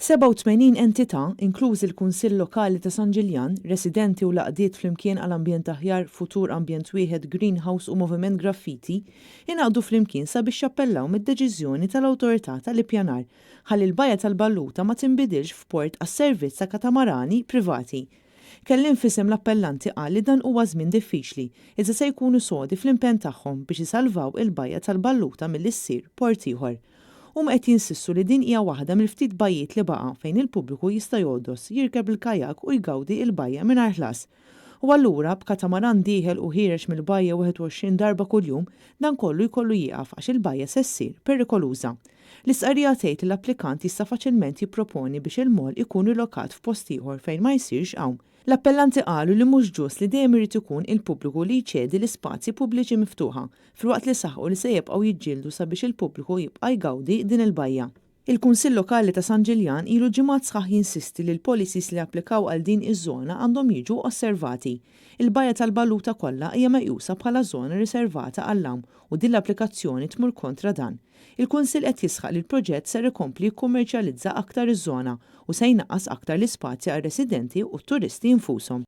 87 entità, inklużi l-Kunsill Lokali ta' San Ġiljan, residenti u l-għaqdiet Flimkien għal Ambjent Aħjar, Futur Ambjent Wieħed, Green House u Moviment Graffiti, ingħaqdu flimkien sabiex jappellaw mid-deċiżjoni tal-Awtorità tal-Ippjanar ħalli l-Bajja tal-Balluta ma tinbidilx f'port għas-servizz ta' katamarani privati. Kelliem f'isem l-appellanti qal li dan huwa żmien diffiċli, iżda se jkunu sodi fl-impenn tagħhom biex isalvaw il-Bajja tal-Balluta milli ssir port ieħor. Huma qed jinsistu li din hija waħda mill-ftit bajjiet li baqa' fejn il-pubbliku jista' jogħdos, jirkeb il-kajak u jgawdi l-bajja mingħajr ħlas. U allura, b'katamaran dieħel u ħiereġ mill-bajja 21 darba kuljum, dan kollu jkollu jieqaf għax il-bajja se ssir perikoluża. L-istqarrija tgħid li l-applikant jista' faċilment jipproponi biex il-moll ikun rilokat f'post ieħor fejn ma jsirx għawm. L-appellanti qalu li mhux ġust li dejjem irid ikun il-pubbliku li jċedi l-ispazji pubbliċi miftuħa, filwaqt li saħqu li se jibqgħu jiġġieldu sabiex il-pubbliku jibqa' jgawdi din il-bajja. Il-Kunsill Lokali ta' San Ġiljan ilu ġimgħat sħaħ jinsisti li l-policies li applikaw għal din iż-żona għandhom jiġu osservati. Il-Bajja tal-Balluta kollha hija meqjusa bħala żona riservata għall-għawm u din l-applikazzjoni tmur kontra dan. Il-Kunsill qed jisħaq li l-proġett ser ikompli jikkummerċjalizza aktar iż-żona u se jnaqqas aktar l-ispazji għar-residenti u t-turisti infushom.